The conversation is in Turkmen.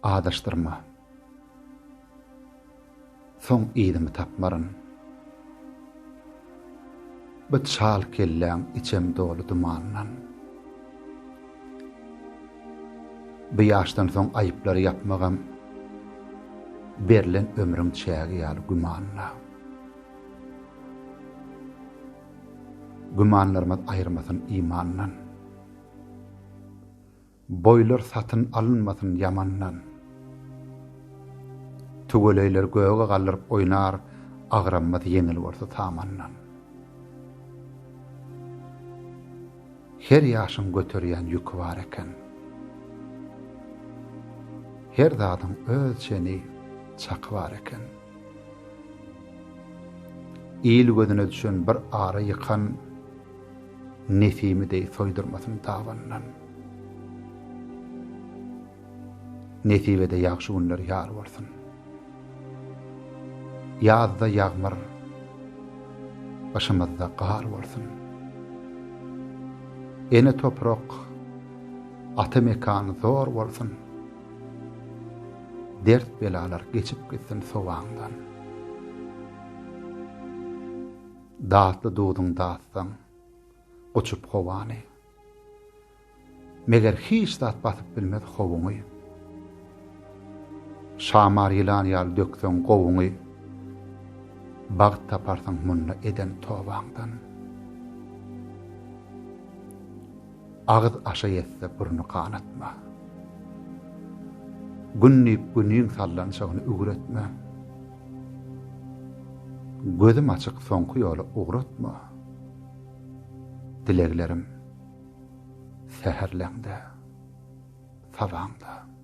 Azaşdyrma. Soň yzymy tapmaryn. Bu çal kelläň içem doly dumandan. Bu ýaşdan soň aýyplary ýapmagam berlen ömrüň çägi ýaly gümanda. Gümanlarymyz aýyrmasyn imandan. Boýlar satyn alynmasyn ýamandan. Tüweleýler göge galdyryp oýnar, Agramymyz ýeňil bolsa samandan. Her ýaşyň göterýän ýüki bar eken. Her zadyň öz çeni, çaky bar eken. Il gözüne düşen bir ara ýykan Nesimi deý soýdurmasyn dabandan. Nesibede ýagşy günler ýar bolsun. Ýazda ýagmyr, gyşymyzda gar bolsun. Ene toprak, ata mekan zor bolsun. Dert-belalar geçip gitsin sowaňdan. Datly duzuň datsaň, guçup howany. Meger hiç zat basyp bilmez howuňy. Şamar ýylan ýaly dökseň gowuňy, Bagt taparsyň munda eden tobaňdan. Agyz aşa ýetse burny ganatma. Gün diýip günüň sallançagyny üwretme. Gözüm açyk soňky ýola ugratma. Dileglerim säherleňde, sabaňda.